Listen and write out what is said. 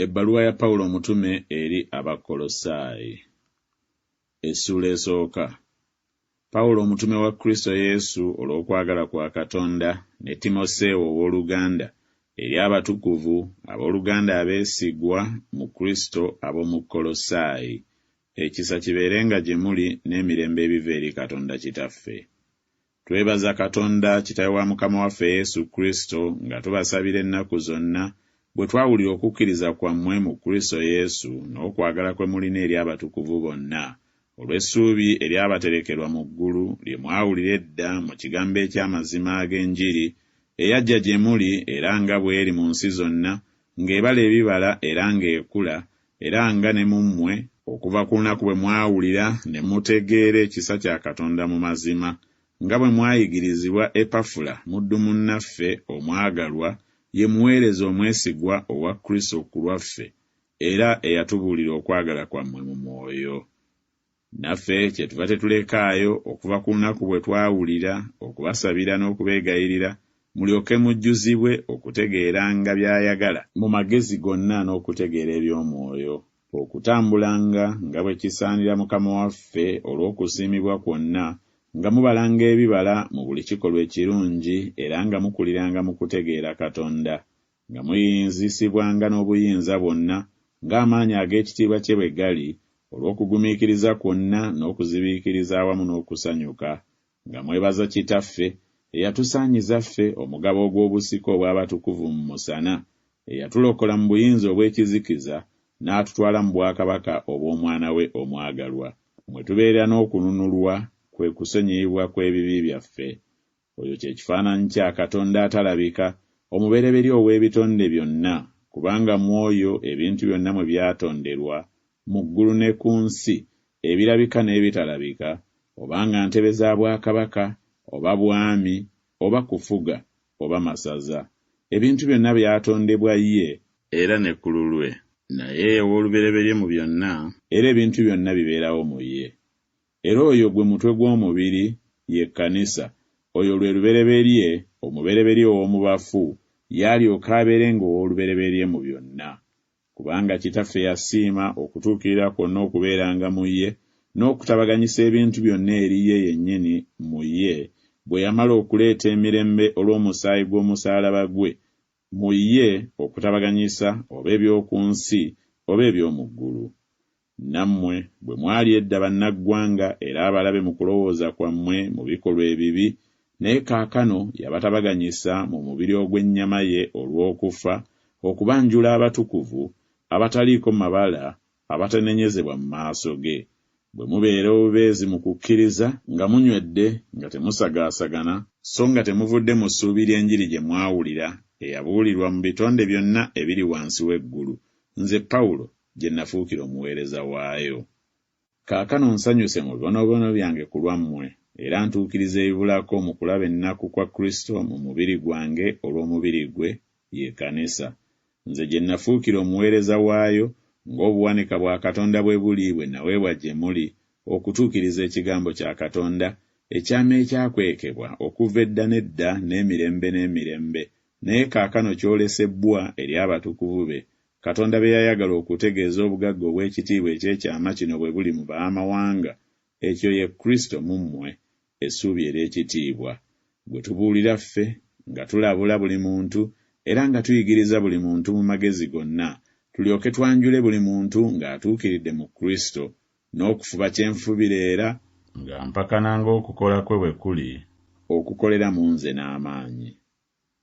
Ebbaluwa ya Pawulo omutume eri Abakkolosaayi Essuula esooka. Pawulo omutume wa Kristo Yesu olw'okwagala kwa Katonda, ne Timoseewo ow'oluganda, eri abatukuvu, ab'oluganda abeesigwa mu Kristo ab'omu Kkolosaayi, Ekisa kibeerenga gye muli n'emirembe ebiva eri Katonda Kitaffe. Twebaza Katonda, Kitaawe wa Mukama waffe Yesu Kristo, nga tubasabira ennaku zonna, bwe twawulira okukkiriza kwammwe mu Kristo Yesu n'okwagala kwe mulina eri abatukuvu bonna, olw'essuubi eryabaterekerwa mu ggulu, lye mwawulira edda mu kigambo eky'amazima ag'enjiri, eyajja gye muli era nga bw'eri mu nsi zonna, ng'ebala ebibala era ng'ekula, era nga ne mu mmwe, okuva ku lunaku bwe mwawulira ne mutegeera ekisa kya Katonda mu mazima, nga bwe mwayigirizibwa Epafula muddu munnaffe omwagalwa, ye muweereza omwesigwa owa Kristo ku lwaffe, era eyatubuulira okwagala kwammwe mu mwoyo. Naffe kyetuva tetulekaayo okuva ku lunaku bwe twawulira, okubasabira n'okubeegayirira, mulyoke mujjuzibwe okutegeeranga by'ayagala mu magezi gonna n'okutegeera eby'omwoyo, okutambulanga nga bwe kisaanira Mukama waffe olw'okusiimibwa kwonna, nga mubalanga ebibala mu buli kikolwa ekirungi era nga mukuliranga mu kutegeera Katonda, nga muyinzisibwanga n'obuyinza bwonna, ng'amaanyi ag'ekitiibwa kye bwe gali, olw'okugumiikiriza kwonna n'okuzibiikiriza awamu n'okusanyuka, nga mwebaza Kitaffe, eyatusaanyiza ffe omugabo ogw'obusika obw'abatukuvu mu musana, eyatulokola mu buyinza obw'ekizikiza n'atutwala mu bwakabaka obw'Omwana we omwagalwa, mwe tubeerera n'okununulwa, kwe kusonyiyibwa kw'ebibi byaffe. Oyo kye kifaananyi kya Katonda atalabika, omubereberye ow'ebitonde byonna, kubanga mu oyo ebintu byonna mwe byatonderwa, mu ggulu ne ku nsi, ebirabika n'ebitalabika, oba nga ntebe za bwakabaka, oba bwami, oba kufuga, oba masaza. Ebintu byonna byatondebwa ye era ne ku lulwe. Naye ow'olubereberye mu byonna, era ebintu byonna bibeerawo mu ye. Era oyo gwe mutwe gw'omubiri, ye kkanisa, oyo lwe lubereberye, omubereberye ow'omu bafu, ye alyoke abeerenga ow'olubereberye mu byonna. Kubanga Kitaffe yasiima okutuukirira kwonna okubeeranga mu ye, n'okutabaganyisa ebintu byonna eri ye yennyini mu ye, bwe yamala okuleeta emirembe olw'omusaayi gw'omusaalaba gwe, mu ye okutabaganyisa oba eby'oku nsi oba eby'omu ggulu. Nammwe bwe mwali edda bannaggwanga era abalabe mu kulowooza kwammwe mu bikolwa ebibi, naye kaakano yabatabaganyisa mu mubiri ogw'ennyama ye olw'okufa, okubanjula abatukuvu, abataliiko mabala, abatanenyezebwa mu maaso ge. Bwe mubeera obubeezi mu kukkiriza, nga munywedde, nga temusagaasagana, so nga temuvudde mu ssuubi ly'enjiri gye mwawulira, eyabuulirwa mu bitonde byonna ebiri wansi w'eggulu, nze Pawulo gye nafuukira omuweereza waayo. Kaakano nsanyuse mu bibonoobono byange ku lwammwe, era ntuukiriza ebibulako mu kulaba ennaku kwa Kristo mu mubiri gwange olw'omubiri gwe, ye kkanisa, nze gye nafuukira omuweereza waayo, ng'obuwanika bwa Katonda bwe buli bwe naweebwa gye muli, okutuukiriza ekigambo kya Katonda, ekyama ekyakwekebwa okuva edda n'edda n'emirembe n'emirembe, naye kaakano kyolesebbwa eri abatukuvu be, Katonda be yayagala okutegeeza obugagga obw'ekitiibwa eky'ekyama kino bwe buli mu b'amawanga, ekyo ye Kristo mu mmwe, essuubi ery'ekitiibwa, gwe tubuulira ffe, nga tulabula buli muntu era nga tuyigiriza buli muntu mu magezi gonna, tulyoke twanjule buli muntu ng'atuukiridde mu Kristo, n'okufuba kye nfubira era nga mpakana ng'okukola kwe bwe kuli okukolera mu nze n'amaanyi.